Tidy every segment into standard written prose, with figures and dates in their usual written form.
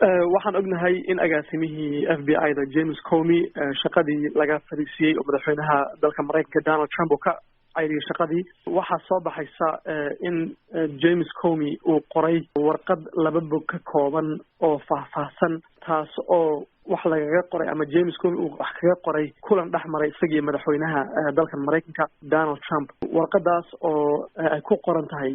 Waxaan ognahay in agaasimihii FBI da, James Comey, shaqadii laga fariisiyey oo madaxweynaha dalka Maraykanka, Donald Trump, uu ka cayriyay shaqadii. Waxaa soo baxaysa in James Comey uu qoray warqad laba bog ka kooban oo faahfaahsan, taas oo wax lagaga qoray ama James Comey uu wax kaga qoray kulan dhex maray isagii madaxweynaha dalkan Maraykanka, Donald Trump. Warqadaas oo ay ku qoran tahay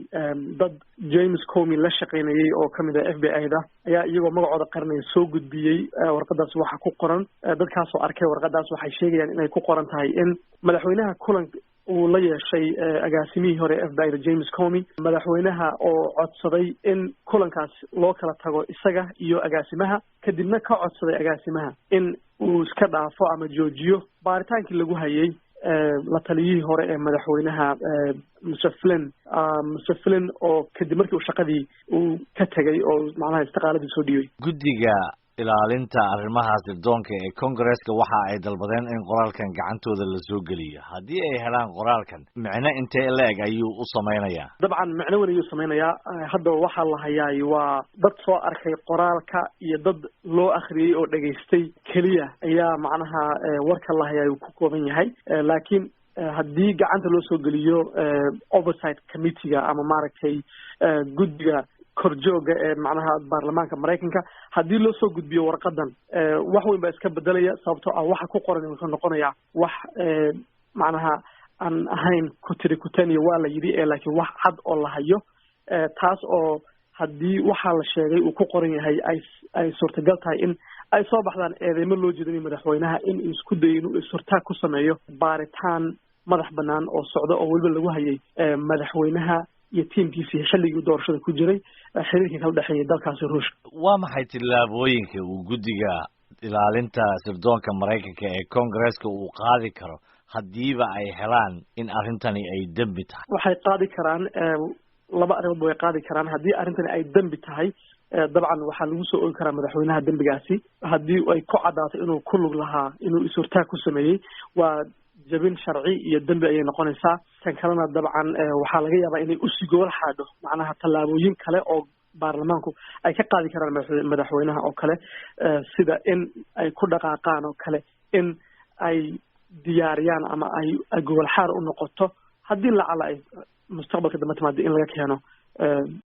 dad James Comey la shaqaynayay oo kamid ah FBI da ayaa iyagoo magacooda qarinaya soo gudbiyey warqadaas. Waxa ku qoran, dadkaasoo arkay warqadaas waxay sheegayaan inay ku qoran tahay in madaxweynaha kulan uu la yeeshay agaasimihii hore FBI da, James Comey, madaxweynaha oo codsaday in kulankaas loo kala tago isaga iyo agaasimaha, kadibna ka codsaday agaasimaha in uu iska dhaafo ama joojiyo baaritaankii lagu hayay la taliyihii hore ee madaxweynaha, Mr Flynn, Mr Flynn oo kadib markii uu shaqadii uu ka tegay oo macnaha istiqaaladii soo dhiibay. Guddiga ilaalinta arrimaha sirdoonka ee Congresska waxa ay dalbadeen in qoraalkan gacantooda lasoo geliyo. Haddii ay helaan qoraalkan, micno intee la-eg ayuu u samaynayaa? Dabcan micno weyn ayuu samaynayaa. Hadda waxaa la hayaay waa dad soo arkay qoraalka iyo dad loo akhriyey oo dhegaystay keliya ayaa macnaha warka la hayaay uu ku kooban yahay. Laakiin haddii gacanta loo soo geliyo oversight committee-ga ama maaragtay guddiga korjooga ee macnaha baarlamaanka Maraykanka, haddii loo soo gudbiyo warqadan, wax weyn baa iska bedelaya, sababtoo ah waxa ku qoran wuxuu noqonayaa wax macnaha aan ahayn kutiri kutaniya waa la yidhi ee laakiin wax cad oo la hayo, taas oo haddii waxaa la sheegay uu ku qoran yahay ay suurtagal tahay in ay soo baxdaan eedeymo loo jeedinayo madaxweynaha in uu isku dayo inuu is-hortaag ku sameeyo baaritaan madax banaan oo socdo oo weliba lagu hayay madaxweynaha iyo tiimkiisii xilligii doorashada ku jiray xiriirkii kala dhexeeyay dalkaasi Ruushka. Waa maxay tillaabooyinka uu guddiga ilaalinta sirdoonka Maraykanka ee Congresska uu qaadi karo haddiiba ay helaan in arrintani ay dembi tahay? Waxay qaadi karaan laba arrimoodba way qaadi karaan. Haddii arrintani ay dembi tahay, dabcan waxaa lagu soo ogi karaa madaxweynaha dembigaasi. Haddii ay ku caddaato inuu ku lug lahaa inuu is-hortaag ku sameeyey, waa jabin sharci iyo dembi ayay noqonaysaa. Tan kalena, dabcan waxaa laga yaabaa inay usii gobol xaadho macnaha tallaabooyin kale oo baarlamaanku ay ka qaadi karaan madaxweynaha oo kale, sida in ay ku dhaqaaqaan oo kale in ay diyaariyaan ama ay gobol xaar u noqoto haddii lacala ay mustaqbalka dambe timaado in laga keeno.